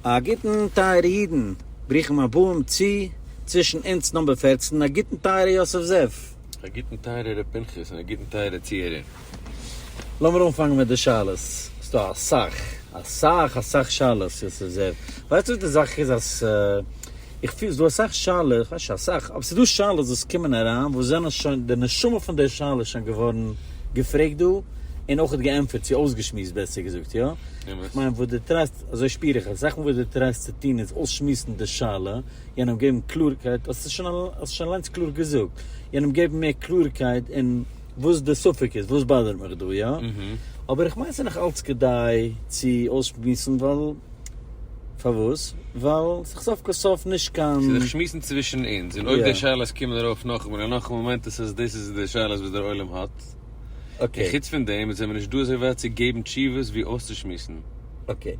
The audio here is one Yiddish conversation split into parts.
א גוטן טייערע אידן, ברוכים הבאים צו צווישן אונז number 14, א גוטן טייערע יוסף זאב. א גוטן טייערע ר' פנחס און א גוטן טייערע צוהערער. לאמיר אנפאנגען מיט די שאלות, ס'דא אסאך, אסאך אסאך שאלות יוסף זאב, ווייסט וואס די זאך איז אז איך פיל ס'דא אסאך שאלות, כ'ווייס נישט אסאך, אבער ס'דא שאלות וואס קומען אריין וואס זענען שוין, די נשמה פון די שאלה איז שוין געווארן געפרעגט דא, און אויך געענטפערט צו אויסגעשמועסט בעסער געזאגט, יא? כ'מיין וואס דו טרייסט, אזוי שפיר איך, אסאך מאל וואס דו טרייסט צו טון איז אויסשמועסן די שאלה, יענעם געבן קלארקייט, האסט עס שוין האסט שוין אליינס קלאר געזאגט, יענעם געבן מער קלארקייט אין וואס די ספק איז, וואס באדערט מיך דא, יא? אבער איך מיין ס'איז נאך אלץ כדאי צו אויסשמועסן ווייל. פארוואס? ווייל ס'איז סוף כל סוף נישט קיין. ס'איז דאך שמועסן צווישן אונז, און אויב די שאלות קומען ארויף נאכאמאל און נאכאמאל מיינט עס אז דאס איז די שאלות וואס דער עולם האט. און חוץ פון דעם זעמיר נישט דא אזוי ווייט צו געבן תשובות ווי אויסצושמועסן. okay,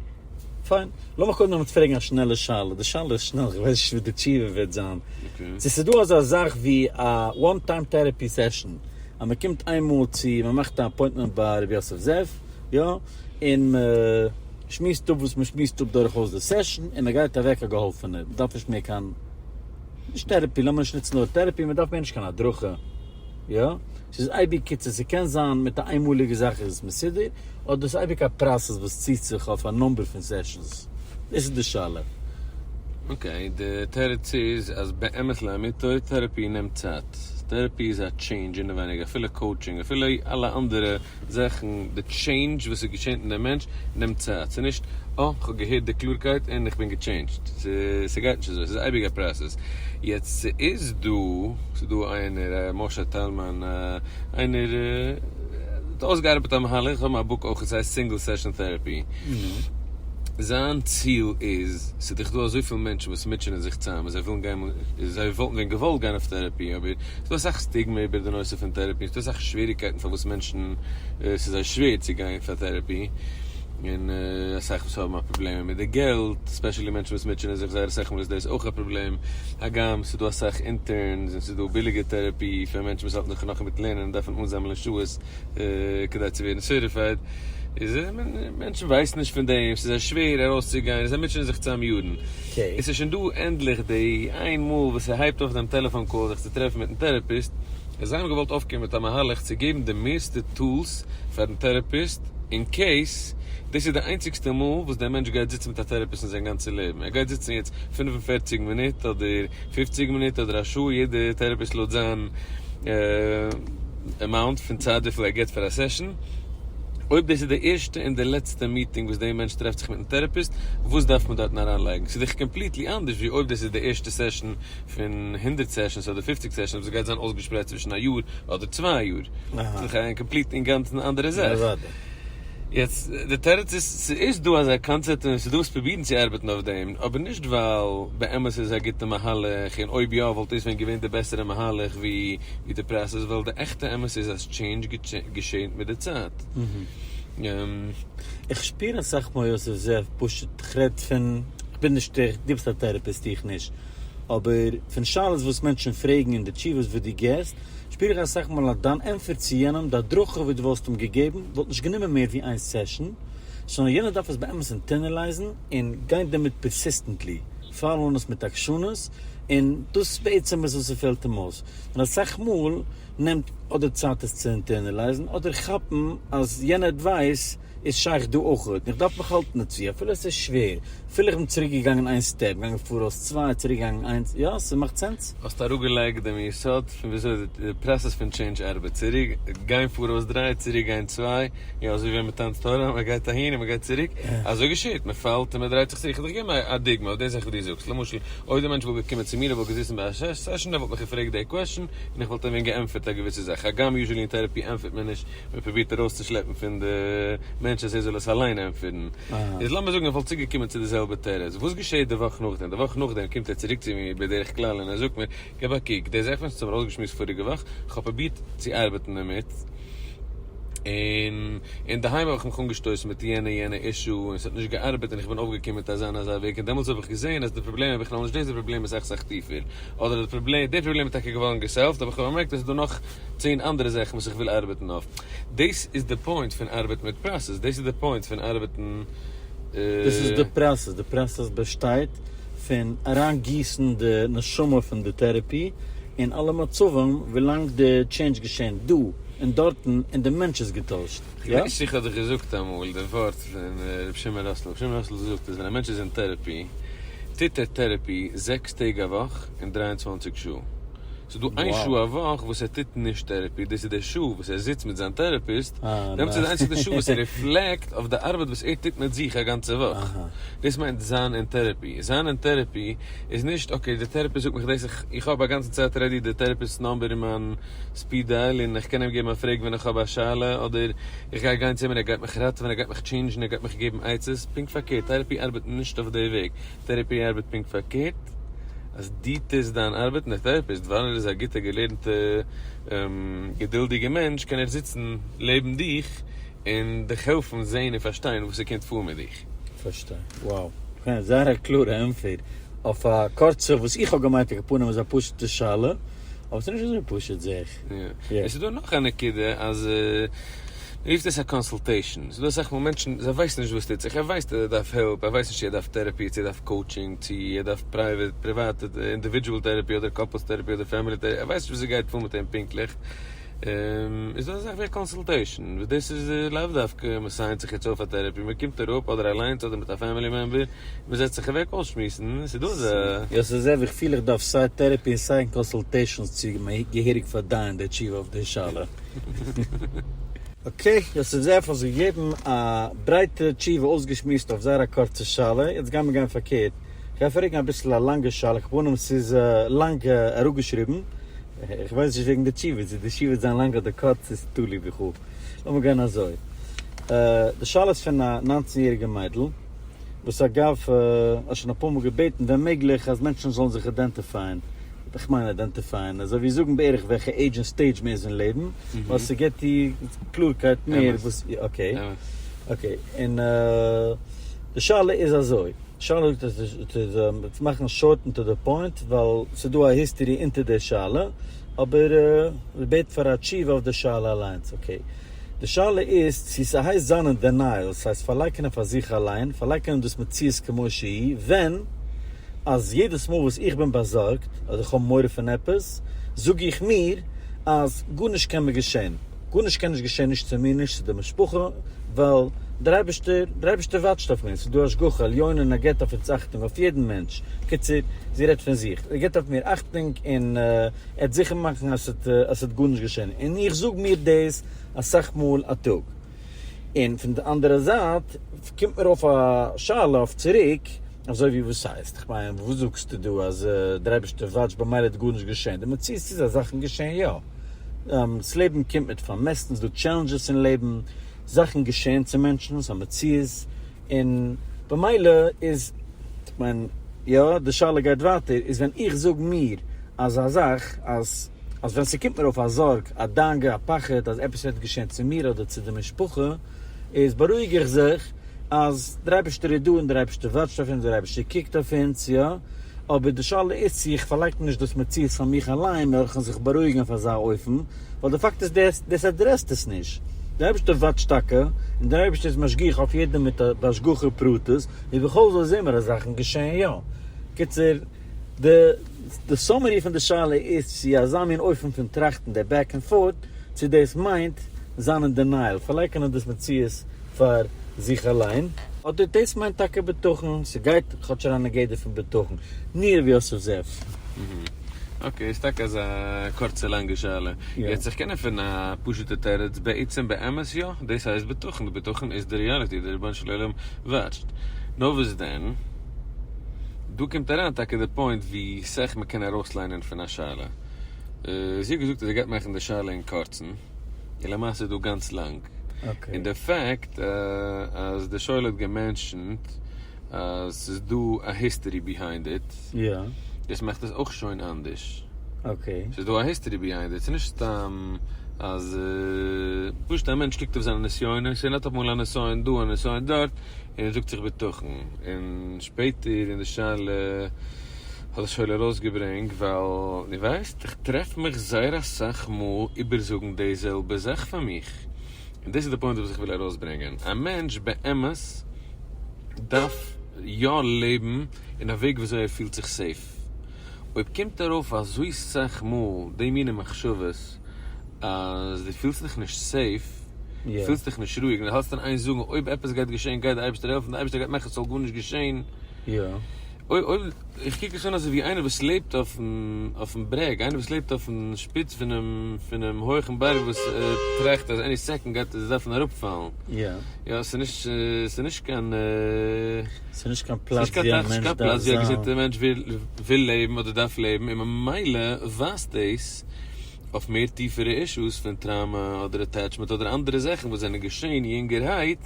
פיין. לאמיך קודם נאכאמאל פרעגן א שנעלע שאלה, די שאלה איז שנעל, כ'ווייס נישט וואס די תשובה וועט זיין. צו ס'איז דא אזא זאך ווי א one time therapy session, אז מ'קומט איינמאל צו, מ'מאכט א appointment ביי ר' יוסף זאב, יא, און מ'. שמועסט אפ וואס מען שמועסט אפ דורכאויס די session און מען גייט אוועק א געהאלפענער, מען דארף נישט מער קיין, נישט therapy, לאמיר נישט נוצן די ווארט therapy, מען דארף מער נישט קיין הדרכה, יא? ס'איז אייביג קיצור, ס'קען זיין מיט א איינמאליגע זאך איז עס מסודר, אדער ס'איז אייביג א process וואס ציט זיך אויף א number פון sessions? דאס איז די שאלה. okay, די תירוץ איז אז באמת לאמיתו, therapy נעמט צייט. therapy איז א change אינעווייניג, אפילו coaching, אפילו אלע אנדערע זאכן, די change וואס איז געשען אין די מענטש נעמט צייט, ס'איז נישט אה כ'האב געהערט די קלארקייט און איך בין געטשעינדזשט, ס'גייט נישט אזוי, ס'איז אייביג א process. יעצט ס'איז דא, ס'איז דא איינער משה טיילמאן, איינער האט אויסגעארבעט א מהלך, איך האב א book אויך, ס'הייסט single session therapy, זיין ציל איז, ס'איז דאך דא אזויפיל מענטשן וואס מוטשענען זיך צאם און זיי ווילן גיין, זיי וואלטן ווען געוואלט גיין אויף therapy אבער ס'דא אסאך סטיגמע איבער די נושא פון therapy, ס'דא אסאך שוועריגקייטן פארוואס מענטשן, ס'איז זיי שווער צו גיין פאר therapy, און אסאך וואס האבן א פראבלעם מיט די געלט, especially מענטשן וואס מוטשענען זיך זייער אסאך מאל איז דאס אויך א פראבלעם, הגם ס'דא אסאך interns און ס'דא ביליגע therapy פאר מענטשן וואס האלטן זיך נאך אינמיטן לערנען און דארפן אנזאמלען שעות כדי צו ווערן certified, איז מענטשן ווייסן נישט פון דעם, ס'איז זיי שווער ארויסצוגיין, זיי מוטשענען זיך צאם יארן. עס איז שוין דא ענדליך די איין מאל וואס ער הייבט אויף דעם טעלעפאן call זיך צו טרעפן מיטן therapist, און זיי האבן געוואלט אויפקומען מיט א מהלך צו געבן די מערסטע tools פארן therapist אין case דאס איז די איינציגסטע מאל וואס דער מענטש גייט זיצן מיט א therapist אין זיין גאנצע לעבן, ער גייט זיצן יעצט 45 מינוט אדער 50 מינוט אדער א שעה, יעדע therapist לויט זיין amount פון צייט וויפיל ער געבט פאר א session. אויב דאס איז די ערשטע און די לעצטע meeting וואס דער מענטש טרעפט זיך מיטן therapist, וואס דארף מען דארטן אריינלייגן? ס'איז דאך completely אנדערש ווי אויב דאס איז די ערשטע session פון הונדרעט sessions אדער פופציג sessions וואס גייט זיין אויסגעשפרייט צווישן א יאר אדער צוויי יאר. ס'איז דאך א complete אינגאנצן אנדערע זאך. יעצט, די תירוץ איז, ס'איז דא אזא קאנצעפט און ס'איז דא וואס פרובירן צו ארבעטן אויף דעם, אבער נישט ווייל באמת איז א גוטע מהלך, און אויב יא וואלט דאס ווען געווען די בעסערע מהלך ווי די process, ווייל די עכטע אמת איז אז change געשענט מיט די צייט. איך שפיר אסאך מאל יוסף זאב פשוט כ'רעד פון, כ'בין נישט איך, דו ביסט א therapist איך נישט, אבער פון שאלות וואס מענטשן פרעגן און די תשובות וואס דו געסט, שפיר איך אסאך מאל אז דיין ענטפער צו יענעם, די הדרכה וואס דו וואלסט אים געגעבן, וואלט נישט גענומען מער ווי איין session, סאו יענער דארף עס באמת אינטערנעלייזן און גיין דערמיט persistently, follow ען עס מיט עקשנות, און דאס בעצם איז וואס ס'פעלט אים אויס. און אסאך מאל נעמט אדער צייט עס צו אינטערנעלייזן, אדער כאפן אז יענע advice איז שייך דא אויך, און איך דארף מיך האלטן דערצו אפילו עס איז שווער, אפילו איך בין צוריק געגאנגען איין step, געגאנגען פאראויס צוויי, צוריק געגאנגען איינס, יא? ס'מאכט sense? האסט אראפגעלייגט דעם יסוד פון וויאזוי די process פון change ארבעט, צוריק גיין פאראויס דריי, צוריק גיין צוויי, יא אזוי ווי ווען מען טאנצט הארא, מען גייט אהין און מען גייט צוריק, אזוי געשעט, מען פאלט און מען דרייט זיך צוריק, כ'וועל דיך געבן א דוגמא אויף די זאך וואס דו זאגסט, למשל אויב דער מענטש וואלט געקומען צו מיר, ער וואלט געזיצן ביי א session, ער וואלט מיך געפרעגט די question, און איך וואלט אים ווען געענטפערט א געוויסע זאך, הגם usually אין therapy ענטפערט מען נישט, מען פרובירט ארויסצושלעפן פון די מענטש אז ער זאל עס אליין ענטפערן, איז לאמיר זאגן ער וואלט צוגעקומען צו די זעלבע תירוץ, וואס געשעט די וואך נאכדעם? די וואך נאכדעם קומט ער צוריק צו מיר בדרך כלל און ער זאגט מיר, געב א קוק, די זאך וואס אונז האבן ארויסגעשמועסט פאריגע וואך, כ'האב פרובירט צו ארבעטן דערמיט, און אינדערהיים האב איך מיך אנגעשטויסן מיט יענע יענע issue און ס'האט נישט געארבעט און איך בין אויפגעקומען מיט אזא און אזא וועג און דעמאלטס האב איך געזען אז די פראבלעם איז בכלל נישט דאס, די פראבלעם איז אסאך אסאך טיפער, אדער די פראבלעם, די פראבלעם איז טאקע געווארן געסעלווט אבער כ'האב באמערקט אז ס'איז דא נאך צען אנדערע זאכן וואס איך וויל ארבעטן אויף. דאס איז די point פון ארבעטן מיט process, דאס איז די point פון ארבעטן. דאס איז די process, די process באשטייט פון אריין גיסן די נשמה פון די therapy אין אלע מצבים ווילאנג די change געשענט דא און דארטן און די מענטש איז געטוישט. יא? כ'ווייס איך האב דיך געזאגט אמאל די ווארט פון ר' שמעון ראסל, ר' שמעון ראסל זאגט אז ווען א מענטש איז אין therapy טוט ער therapy זעקס טעג א וואך און 23 שעה. ס'איז דא איין שעה א וואך וואס ער טוט נישט therapy, דאס איז די שעה וואס ער זיצט מיט זיין therapist, דעמאלטס איז די איינציגסטע שעה וואס ער reflect אויף די ארבעט וואס ער טוט מיט זיך א גאנצע וואך. דאס מיינט זיין אין therapy. זיין אין therapy איז נישט okay די therapist זאגט מיך דאס, איך האב א גאנצע צייט ready די therapist'ס number אין מיין speed dial און איך קען אים געבן א פרעג ווען איך האב א שאלה, אדער איך גיי גיין צו אים און ער גייט מיך ראטעווען, ער גייט מיך change ן, ער גייט מיך געבן עצות. פונקט פארקערט, therapy ארבעט נישט אויף די וועג. therapy ארבעט פונקט פארקערט, אז דו טוסט דיין ארבעט און דער therapist, ווייל ער איז א גוטער געלערנטע געדולדיגע מענטש, קען ער זיצן לעבן דיך און דיך העלפן זען און פארשטיין וואס ס'קומט פאר מיט דיך. פארשטיי. Wow. זייער א קלארע ענטפער אויף א קורצע וואס איך האב געמיינט על כל פנים איז א פשוטע שאלה, אבער ס'איז נישט אזוי פשוט זעה איך. יא. עס איז דא נאך א נקודה אז מ'רופט עס א consultation, ס'איז דא אסאך מאל מענטשן זיי ווייסן נישט וואס טוט זיך, ער ווייסט אז ער דארף help, ער ווייסט נישט צו ער דארף therapy, צו ער דארף coaching, צו ער דארף private, פריוואטע, individual therapy אדער couples therapy אדער family therapy, ער ווייסט נישט וואס ס'גייט פאר מיט אים פונקטליך, איז דא אזא זאך ווי א consultation, וואס דאס איז לאו דווקא מען sign ט זיך יעצט אויף א therapy, מען קומט אראפ אדער אליינס אדער מיט א family member, מען זעצט זיך אוועק אויסשמועסן, ס'איז דא אזא. יא ס'איז זעווי, איך פיל איך דארף סיי therapy און סיי consultations צו געהעריג פארדייען די תשובה אויף די שאלה. Okay, יוסף זאב האסט געגעבן א ברייטע תשובה אויסגעשמועסט אויף זייער א קורצע שאלה, יעצט גיימיר גיין פארקערט, כ'גיי פרעגן אביסל א לאנגע שאלה, כ'פנים ס'איז לאנג אראפגעשריבן, כ'ווייס נישט וועגן די תשובה, צו די תשובה וועט זיין לאנג אדער קורץ איז תלוי בך. לאמיר גיין אזוי. די שאלה איז פון א ניינצן יעריגע מיידל, וואס אגב האט שוין אפאר מאל געבעטן ווען מעגליך אז מענטשן זאלן זיך identify ען, איך מיין identify ען, אזוי ווי זאגן בערך וועלכע עידזש און stage מען איז אין לעבן, ווייל ס'געבט איר קלארקייט מער וואס, okay, okay, און די שאלה איז אזוי. שאלה איז צו מאכן short און to the point ווייל ס'איז דא א history אונטער די שאלה, אבער מ'בעט פאר א תשובה אויף די שאלה אליינס, okay. די שאלה איז צו ס'הייסט זיין אין denial, ס'הייסט פארלייקענען פאר זיך אליין, פארלייקענען דאס מציאות כמו שהיא, ווען אז יעדעס מאל וואס איך בין באזארגט אדער איך האב מורא פון עפעס, זאג איך מיר אז גארנישט קען מיר געשען. גארנישט קען נישט געשען נישט צו מיר נישט צו די משפחה, ווייל דער אייבערשטער, דער אייבערשטער watch ט אויף מיר, ס'איז דא השגחה עליונה און ער געבט אויף אונז אכטונג, אויף יעדן מענטש, קיצור, זי רעדט פון זיך, ער געבט אויף מיר אכטונג און ער וועט זיכער מאכן אז ס'וועט גארנישט געשען, און איך זאג מיר דאס אסאך מאל א טאג. און פון די אנדערע זייט קומט מיר אויף א שאלה אויף צוריק, אזוי ווי וואס הייסט? איך מיין וואס זאגסטו דא אז דער אייבערשטער watch ט במילא וועט גארנישט געשען, די מציאות איז אז זאכן געשען יא, ס'לעבן קומט מיט פארמעסטן, ס'דא challenges אין לעבן, זאכן געשען צו מענטשן, ס'איז א מציאות, און במילא איז, כ'מיין, יא, די שאלה גייט ווייטער, איז ווען איך זאג מיר אזא זאך, אז אז ווען ס'קומט מיר אויף א זארג, א דאגה, א פחד אז עפעס וועט געשען צו מיר אדער צו די משפחה, איז בארואיג איך זיך אז דער אייבערשטער איז דא און דער אייבערשטער watch ט אויף אונז, דער אייבערשטער קוקט אויף אונז, יא, אבער די שאלה איז צו איך פארלייקן נישט דאס מציאות פאר מיך אליין דורכן זיך בארואיגן אויף אזא אופן, ווייל די פאקט איז דאס דאס address ט עס נישט. דער אייבערשטער watch ט טאקע, און דער אייבערשטער איז משגיח אויף יעדעם מיט א בהשגחה פרטית, ובכל זאת זעהן מיר אז זאכן געשעען יא. קיצור, די די summary פון די שאלה איז צו אזא מין אופן פון טראכטן, דער back and forth, צו דאס מיינט זיין אין denial, פארלייקענען דאס מציאות פאר זיך אליין. אדער דאס מיינט טאקע בטחון, ס'גייט כאטש אריין אין גדר פון בטחון. נראה ווי יוסף זאב. okay, איז טאקע אזא קורצע לאנגע שאלה. יעצט איך קען ענטפערן א פשוטע תירוץ, בעצם באמת יא, דאס הייסט בטחון, די בטחון איז די reality, דער רבונו של עולם watch ט. נאר וואס דען, דא קומט אריין טאקע די point ווי סאך מ'קען ארויסליינען פון א שאלה. זי האט געזאגט אז זי גייט מאכן די שאלה אין קורצן, און למעשה איז דא גאנץ לאנג. און די fact אז די שואל האט גע mention ט אז ס'איז דא א history behind it, דאס מאכט עס אויך שוין אנדערש. ס'איז דא א history behind it, ס'איז נישט סתם אז פשוט א מענטש קוקט אויף זיינע נסיונות און האט אמאל א נסיון דא א נסיון דארט און ער זאגט זיך בטחון, און שפעטער אין די שאלה האט די שואל ארויסגעברענגט ווייל דו ווייסט איך טרעף מיך זייער אסאך מאל איבערזאגן די זעלבע זאך פאר מיך, און דאס איז די point וואס איך וויל ארויסברענגען, א מענטש באמת. דארף יא לעבן אין א וועג וויאזוי ער פילט זיך safe. אויב קומט ארויף אזוי סאך מאל די מיני מחשבות אז דו פילסט דיך נישט safe, פילסט דיך נישט רואיג, און דו האלסט אין איין זאגן אויב עפעס גייט געשען גייט די אייבערשטער העלפן, די אייבערשטער גייט מאכן ס'זאל גארנישט געשען. אויב איך קוק עס אן אזוי ווי איינער וואס לעבט אויפן ברעג, איינער וואס לעבט אויפן שפיץ פונעם הויכן בארג וואס טראכט אז any second גייט עס דארפן אראפפאלן. יא, ס'איז נישט קיין. ס'איז נישט קיין פלאץ ווי א מענטש דארף זיין. ווי א געזונטער מענטש וויל לעבן אדער דארף לעבן, און ממילא ווייזט דאס אויף מער טיפערע אישוס פון טראומא אדער attachment אדער אנדערע זאכן וואס זענען געשען יונגערהייט,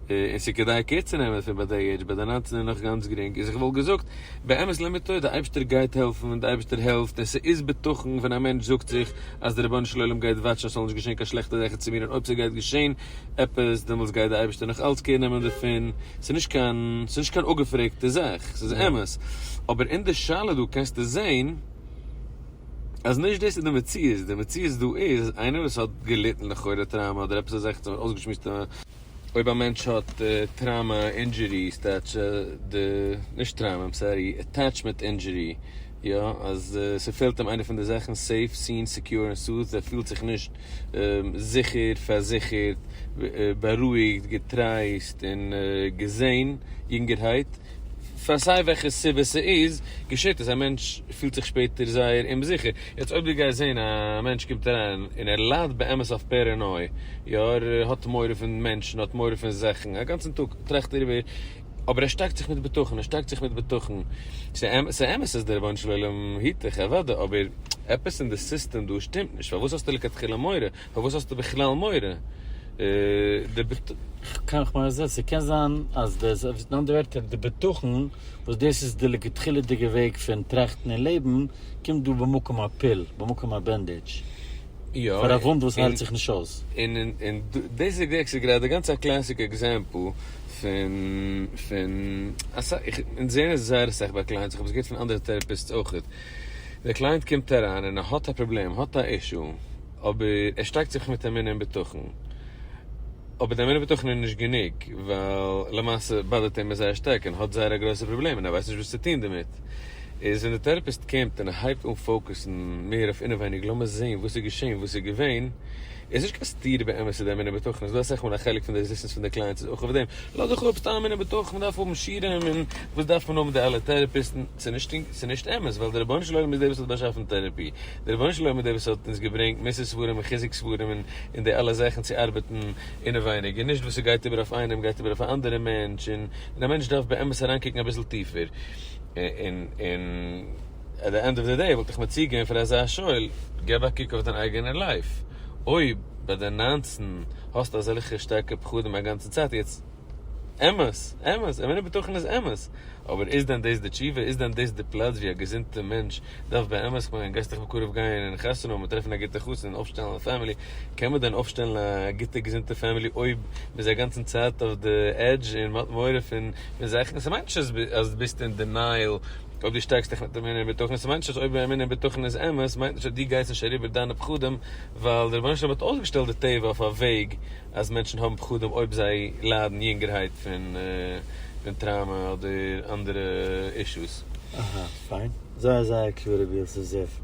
און ס'איז כדאי קער צו נעמען פון ביי די עידזש, ביי די 19 איז נאך גאנץ גרינג, איז איך וואלט געזאגט, באמת לאמיתו, די אייבשטער גייט העלפן און די אייבשטער העלפט, און ס'איז בטחון ווען א מענטש זאגט זיך אז דער רבונו של עולם גייט וואטשן אז ס'זאל נישט געשען קיין שלעכטע זאכן צו מיר און אויב ס'גייט געשען עפעס דעמאלטס גייט די אייבערשטער נאך אלץ קעיר נעמען דערפון, ס'איז נישט קיין ס'איז נישט קיין אפגעפרעגטע זאך, ס'איז אמת, אבער אין די שאלה דא קענסטו זען אז נישט דאס איז די מציאות, די מציאות דא איז אז איינער וואס האט געליטן לכאורה טראומא אדער עפעס אזעלכע האט אויסגעשמועסט אויב א מענטש האט טראומא injury ס'טייטש די נישט טראומא I'm sorry attachment injury יא אז ס'פעלט אים איינע פון די זאכן safe seen secure און soothed ער פילט זיך נישט זיכער, פארזיכערט, בארואיגט, געטרייסט און געזען יונגערהייט, פאר סיי וועלכע סיבה ס'איז, געשעט אז א מענטש פילט זיך שפעטער זייער אומזיכער. יעצט אויב דו גייסט זען א מענטש קומט אריין און ער ליידט באמת אויף paranoia, יא ער האט מורא פון מענטשן, האט מורא פון זאכן, א גאנצן טאג טראכט ער איבער, אבער ער שטארקט זיך מיט בטחון, ער שטארקט זיך מיט בטחון. ס'אמת אז דער רבונו של עולם היט דיך, אוודאי, אבער עפעס אין די סיסטעם דא שטימט נישט. פארוואס האסטו לכתחילה מורא? פארוואס האסטו בכלל מורא? די בט. כ'קען כ'מיין אזוי, ס'קען זיין אז די, אין אנדערע ווערטער, די בטחון, וואס דאס איז די לכתחילה'דיגע וועג פון טראכטן און לעבן, קומט דא במקום א pill, במקום א bandage. פאר א וואונד וואס היילט זיך נישט אויס. און און דאס איז גראדע גאנץ א classic example פון פון אסאך, אונז זעהן עס זייער אסאך ביי clients, איך האב עס געהערט פון אנדערע therapists אויכעט, דער client קומט אריין און ער האט א פראבלעם, האט א issue, אבער ער שטארקט זיך מיט אמונה און בטחון, אבער די אמונה בטחון איז נישט גענוג, ווייל למעשה באדערט אים עס זייער שטארק און האט זייער א גרויסע פראבלעם און ער ווייסט נישט וואס צו טון דערמיט. איז ווען די therapist קומט און הייבט אן focus ן מער אויף אינעווייניג לאמיר זעהן וואס איז געשעהן וואס איז געווען, איז נישט קיין סתירה באמת צו די אמונה בטחון, איז דא אסאך מאל א חלק פון די resistance פון די clients איז אויך אויף דעם, לאז דיך אפ סתם אמונה בטחון, מ'דארף האבן שיעורים און וואס דארף מען האבן די אלע therapist ן, ס'איז נישט אמת ווייל דער רבונו של עולם איז דער וואס האט באשאפן therapy, דער רבונו של עולם איז דער וואס האט אונז געברענגט מוסר ספרים און חיזוק ספרים און די אלע זאכן צו ארבעטן אינעווייניג, און נישט וואס ס'גייט איבער אויף איינעם גייט איבער אויף א אנדערע מענטש, און א מענטש דארף באמת אריינקוקן אביסל טיפער. און און at the end of the day וואלט איך מציע געווען פאר אזא שואל, געב א קוק אויף דיין אייגענע life, אויב ביי די 19 האסטו אזעלכע שטארקע פחדים א גאנצע צייט, יעצט אמת, אמת, אמונה בטחון איז אמת, אבער איז דען דאס די תשובה? איז דען דאס די פלאץ ווי א געזונטע מענטש דארף באמת, כ'מיין גייסט דיך בקרוב גיין און חתונה האבן און טרעפן א גוטע חתן און אויפשטעלן א family, קען מען דען אויפשטעלן א גוטע געזונטע family אויב מ'איז א גאנצן צייט אויף די edge און מ'האט מורא פון זאכן? ס'מיינט נישט אז דו ביסט אין denial אויב דו שטארקסט דיך מיט אמונה און בטחון, ס'מיינט נישט אז אויב אמונה און בטחון איז אמת מיינט נישט אז דו גייסט נישט אריבער דיינע פחדים, ווייל דער רבונו של עולם האט אויסגעשטעלט די טבע אויף א וועג אז מענטשן האבן פחדים אויב זיי ליידן יונגערהייט פון טראומא אדער אנדערע אישוס. אהא, פיין. זייער זייער קלאר רבי יוסף זאב.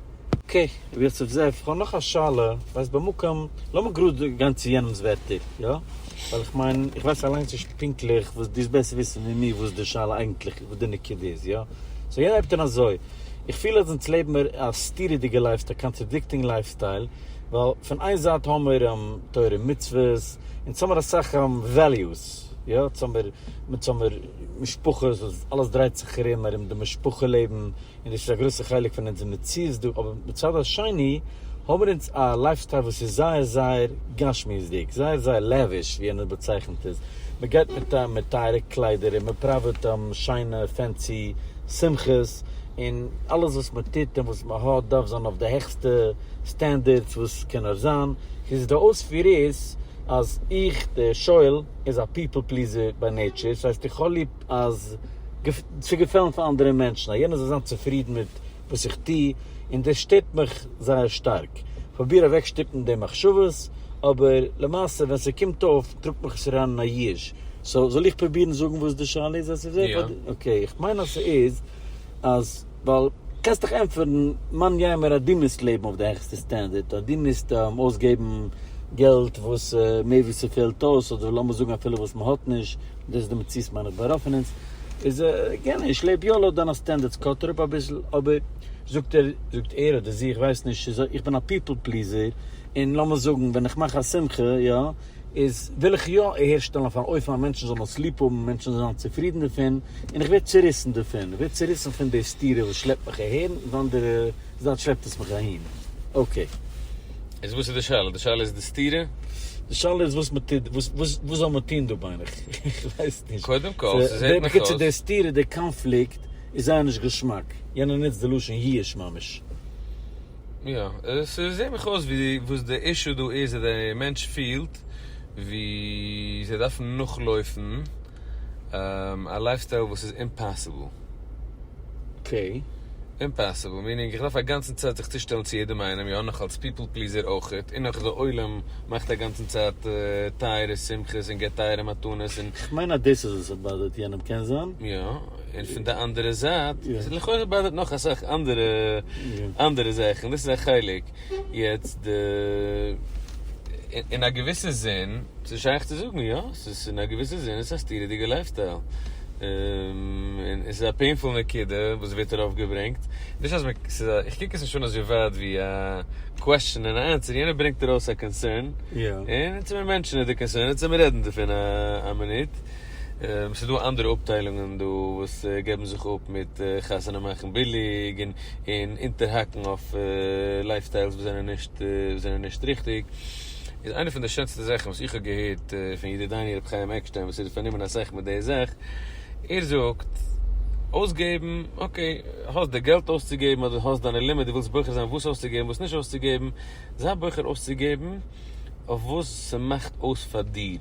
okay, רבי יוסף זאב, כ'האב נאך א שאלה, ווייסט במקום, לאמיר גראד גיין צו יענעמ'ס ווערטער, יא? ווייל איך מיין, איך ווייס אליינס נישט פונקטליך וואס, דו וועסט בעסער וויסן ווי מיר וואס די שאלה אייגנטליך, וואס די נקודה איז, יא? so יענער הייבט אן אזוי, איך פיל אז אונז לעבן מיר א סתירה'דיגע lifestyle, contradicting lifestyle, ווייל פון איין זייט האמיר תורה ומצוות, אונז האמיר אסאך values, יא, אונז האמיר, אונז האמיר משפחות וואס אלעס דרייט זיך ארום ארום די משפחה לעבן, און דאס איז א גרויסע חלק פון אונזער מציאות דא, אבער מצד השני האבן מיר אונז א lifestyle וואס איז זייער זייער גשמיות'דיג, זייער זייער lavish ווי יענער באצייכנט עס, מען גייט מיט מיט טייערע קליידער און מען פראוועט שיינע fancy שמחות, און אלעס וואס מען טוט און וואס מען האט דארף זיין אויף די העכסטע standards וואס קען נאר זיין, איז די אויספיר איז אז איך דער שואל איז א people pleaser by nature, ס'הייסט איך האב ליב אז צו געפעלן פאר אנדערע מענטשן, אז יענער זאל זיין צופרידן מיט וואס איך טו, און דאס שטערט מיך זייער שטארק. כ'פרוביר אוועקשטופן די מחשבות, אבער למעשה ווען ס'קומט אויף טראגט מיך עס אריין אין א ייאוש. so זאל איך פרובירן זאגן וואס די שאלה איז אז ס'איז יא. okay, איך מיין אז ס'איז אז ווייל קענסט דאך ענטפערן מאן יימר אז דו מוזט לעבן אויף די העכסטע standard, אז דו מוזט אויסגעבן געלט וואס מער ווי ס'פעלט אויס, אדער לאמיר זאגן אפילו וואס מ'האט נישט, דאס איז די מציאות מיין איך ביי רוב פון אונז, איז again איך לעב יא לויט דיינע standards cut אראפ אביסל, אבער זאגט ער, זאגט ער אדער זי איך ווייס נישט, איך בין א people pleaser, און לאמיר זאגן ווען איך מאך א שמחה יא, איז וויל איך יא אהערשטעלן אויף אן אופן אז מענטשן זאלן עס ליב האבן, מענטשן זאלן זיין צופרידן דערפון, און איך ווער צוריסן דערפון, איך ווער צוריסן פון די סתירה וואס שלעפט מיך אהער, און די אנדערע זייט שלעפט עס מיך אהין. okay. איז וואס איז די שאלה? די שאלה איז די סתירה? די שאלה איז וואס מען טוט, וואס וואס זאל מען טון דא מיין איך, איך ווייס נישט. קודם כל, ס'זעט מיך אויס. בקיצור די סתירה, די קאנפליקט איז זייער נישט געשמאק, יענער נוצט די לשון ייאוש ממש. יא, ס'זעט מיך אויס ווי וואס די issue דא איז אז די מענטש פילט ווי זיי דארפן נאכלויפן א lifestyle וואס איז impossible. okay. impossible meaning איך דארף א גאנצן צייט זיך צושטעלן צו יעדעם איינעם, יא נאך אלס people pleaser אויכעט, און נאך די עולם מאכט א גאנצן צייט טייערע שמחות און געבט טייערע מתנות און. כ'מיין אז דאס איז וואס עס bother ט יענעם, קען זיין. יא, און פון די אנדערע זייט, לכאורה bother ט נאך אסאך אנדערע אנדערע זאכן, דאס איז א חלק. יעצט די, אין א געוויסע זין, ס'איז שייך צו זאגן יא, ס'איז אין א געוויסע זין איז עס א סתירה'דיגע lifestyle. און עס איז א painful נקודה וואס ווערט ארויפגעברענגט. נישט אז מען, ס'איז א, איך קוק עס נישט אן אזוי ווייט ווי א question און א answer, יענער ברענגט ארויס א concern, און אונז זעמיר מענטשן איז די concern, אונז זעמיר רעדן דערפון א מינוט. ס'איז דא אנדערע אפטיילונגען דא וואס געבן זיך אפ מיט חתונה מאכן ביליג און און אונטערהאקן אויף lifestyles וואס זענען נישט וואס זענען נישט ריכטיג. איז איינע פון די שענסטע זאכן וואס איך האב געהערט פון ידידינו רבי חיים עקשטיין וואס איז פארנומען אסאך מיט די זאך, ער זאגט, אויסגעבן, okay, האסט די געלט אויסצוגעבן אדער האסט דיינע limit דו ווילסט בוחר זיין וואס אויסצוגעבן וואס נישט אויסצוגעבן, זיי בוחר אויסצוגעבן אויף וואס ס'מאכט אויס פאר דיר.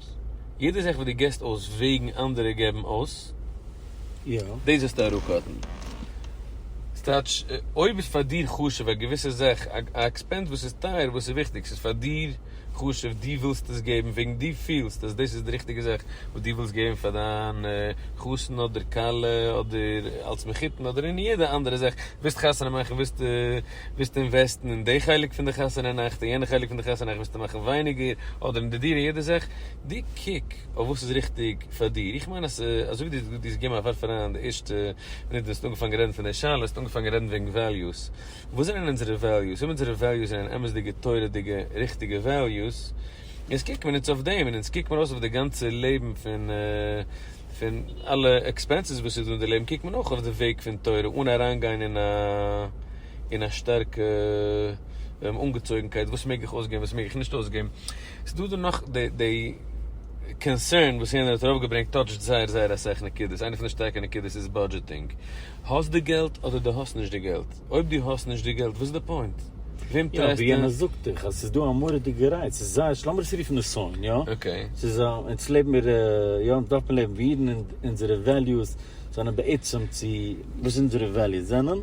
יעדע זאך וואס דו געסט אויס וועגן אנדערע געבן אויס, דאס זאלסטו אראפ cut ן. ס'טייטש, אויב איז פאר דיר חשוב א געוויסע זאך, א expense וואס איז טייער, וואס איז וויכטיג, ס'איז פאר דיר חשוב, דו ווילסט עס געבן וועגן דו פילסט אז דאס איז די ריכטיגע זאך וואס דו ווילסט געבן פאר דיין חתן אדער כלה אדער אלס מחותן אדער אין יעדע אנדערע זאך, ווילסט חתונה מאכן, ווילסט ווילסט invest ן אין די חלק פון די חתונה נאכט און יענע חלק פון די חתונה נאכט ווילסטו מאכן ווייניגער, אדער אין די דירה יעדע זאך, דו קוק אויף וואס איז ריכטיג פאר דיר, איך מיין אז אזוי ווי דו האסט געגעבן א ווארף אריין די ערשטע מינוט ווען האסט אנגעפאנגען רעדן פון די שאלה האסטו אנגעפאנגען רעדן וועגן values, וואס זענען אונזערע values? אויב אונזערע values זענען אמת'דיגע תורה'דיגע ריכטיגע values, איז קוקט מען אונז אויף דעם און אונז קוקט מען אויס אויף די גאנצע לעבן פון פון אלע expenses וואס איז דא אין די לעבן קוקט מען אויך אויף די וועג פון תורה אן אריינגיין אין א אין א שטארקע אנגעצויגנקייט וואס מעג איך אויסגעבן וואס מעג איך נישט אויסגעבן. ס'איז דא דא נאך די די concern וואס יענער האט ארויפגעברענגט touch ט זייער זייער אסאך נקודות, איינע פון די שטארקע נקודות איז budgeting. האסט די געלט אדער דו האסט נישט די געלט? אויב דו האסט נישט די געלט וואס איז די point? וועם יא, ווי טרייסטו? יענער זאגט דיך אז ס'איז דא א מורא'דיגע רייץ, ס'איז זייער, לאמיר עס רופן נסיון, יא? okay. ס'איז א, אונז לעבן מיר, יא, אונז דארף מען לעבן ווי אידן און אונזערע values זענען בעצם צו וואס אונזערע values זענען,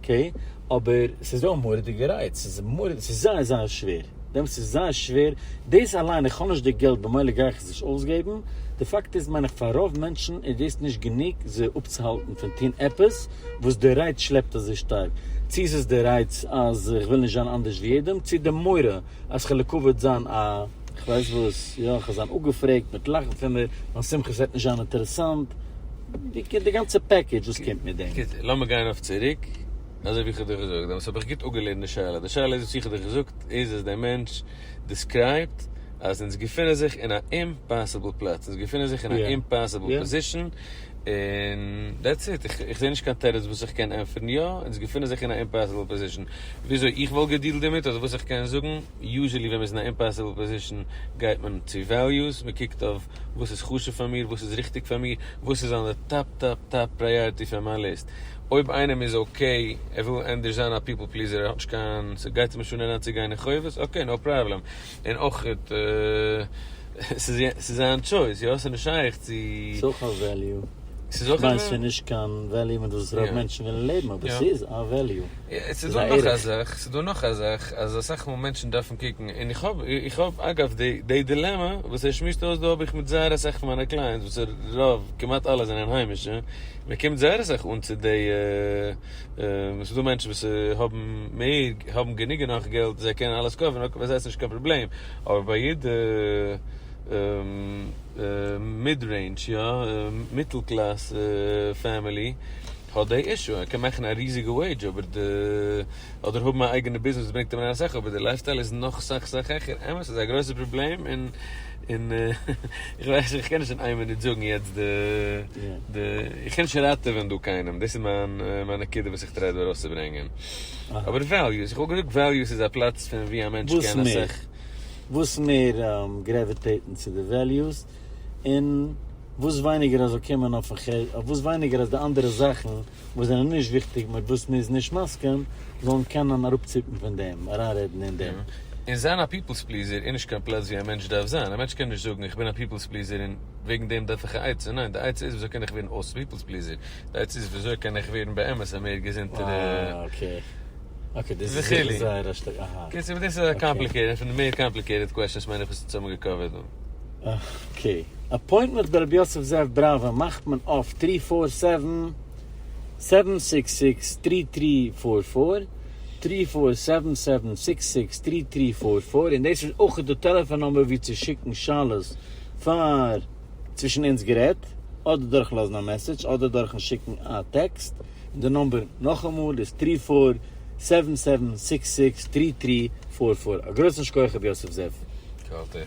okay, אבער ס'איז דא א מורא'דיגע רייץ, ס'איז מורא'דיג, ס'איז זייער זייער שווער, דעמאלטס איז זייער שווער, דאס אליין איך האב נישט די געלט במילא גיי איך עס נישט אויסגעבן, די פאקט איז מיין איך פאר רוב מענטשן איז דאס נישט גענוג זיי אפצוהאלטן פון טון עפעס וואס די רייץ שלעפט אזוי שטארק, צו עס איז די רייץ אז איך וויל נישט זיין אנדערש ווי יעדעם, צו די מורא אז כ'וועל לכבוד זיין א כ'ווייס וואס, יא כ'וועל זיין אפגעפרעגט, מ'וועט לאכן פון מיר, מיין שמחה וועט נישט זיין אינטערעסאנט, די גאנצע package וואס קומט מיט דעם. קיצור, לאמיר גיין אויף צוריק, אזוי ווי איך האב דיר געזאגט, דעמאלטס האב איך גוט אפגעלערנט די שאלה, די שאלה איז וואס איך האב דיר געזאגט איז אז דער מענטש describe ט אז אונז געפינען זיך אין א impossible פלאץ, אונז געפינען זיך אין א impossible position, און that's it, איך זע נישט קיין תירוץ וואס איך קען ענטפערן, יא, אונז געפינען זיך אין א impossible position, וויאזוי איך וואלט גע deal ט דערמיט אדער וואס איך קען זאגן, usually ווען מ'איז אין א impossible position גייט מען צו values, מ'קוקט אויף וואס איז חשוב פאר מיר, וואס איז ריכטיג פאר מיר, וואס איז on די top top top priority פון מיין list. אויב איינעם איז okay, ער וויל ענדערש זיין א people pleaser, ער האט נישט קיין, ס'גייט אים נישט אן אריינצוגיין אין חובות, okay, no problem. און אויך ס'איז זיין choice, יא? ס'איז נישט שייך צו. ס'איז אויך א value. ס'איז אויך א כ'מיין ס'איז נישט קיין value מיט וואס רוב מענטשן ווילן לעבן אבער ס'איז א value. ס'איז דא נאך א זאך, ס'איז דא נאך א זאך אז אסאך מאל מענטשן דארפן קוקן, און איך האב, איך האב אגב די די דילעמע וואס ער שמועסט אויס דא האב איך מיט זייער אסאך פון מיינע clients וואס רוב, כמעט אלע זענען היימישע, מען קומט זייער אסאך אן צו די, ס'איז דא מענטשן וואס האבן מער, האבן גענוג און נאך געלט זיי קענען אלעס קויפן, okay ביי זיי איז נישט קיין פראבלעם, אבער ביי יעדע mid range יא, מיטל class family האט די issue, ער קען מאכן א ריזיגע וועידזש אבער די, אדער האבן א אייגענע ביזנעס וואס ברענגט אים אריין אסאך אבער די lifestyle איז נאך סאך סאך העכער, אמת ס'איז א גרויסע פראבלעם און און איך ווייס איך קען נישט אין איין מינוט זאגן יעצט די די איך קען נישט ראטעווען דא קיינעם דאס איז מיין מיין נקודה וואס איך try דא ארויסצוברענגען אבער values איך וואלט געזאגט values איז א פלאץ פון ווי א מענטש קען אסאך. וואס מער gravitate ן צו די values, און וואס ווייניגער אז זאל קומען אויפן ח וואס ווייניגער אז די אנדערע זאכן וואס זענען נישט וויכטיג מיט וואס מען איז נישט מסכים זאלן קענען אראפציפן פון דעם, אריינרעדן אין דעם. און זיין א people's pleaser איז נישט קיין פלאץ ווי א מענטש דארף זיין, א מענטש קען נישט זאגן איך בין א people's pleaser און וועגן דעם דארף איך א עצה, ניין די עצה איז וויאזוי קען איך ווערן אויס people's pleaser, די עצה איז וויאזוי קען איך ווערן באמת א מער געזונטערע. Okay. Okay דאס איז זיכער זייער א שטארקע אהא. קיצור דאס איז א complicated, פון די מער complicated questions מיין איך וואס אונז האבן גע cover ט דא. Okay. Appointment ביי רבי יוסף זאב בראווער מאכט מען אויף three four seven, seven six six, three three four four, three four seven seven six six three three four four, און דאס איז אויך די טעלעפאן number ווי צו שיקן שאלות פאר צווישן אונז גערעדט, אדער דורך לאזן א message אדער דורכן שיקן א טעקסט. און די number נאכאמאל איז three four seven seven six six three three four four. א גרויסן שכוח רבי יוסף זאב. כל טוב.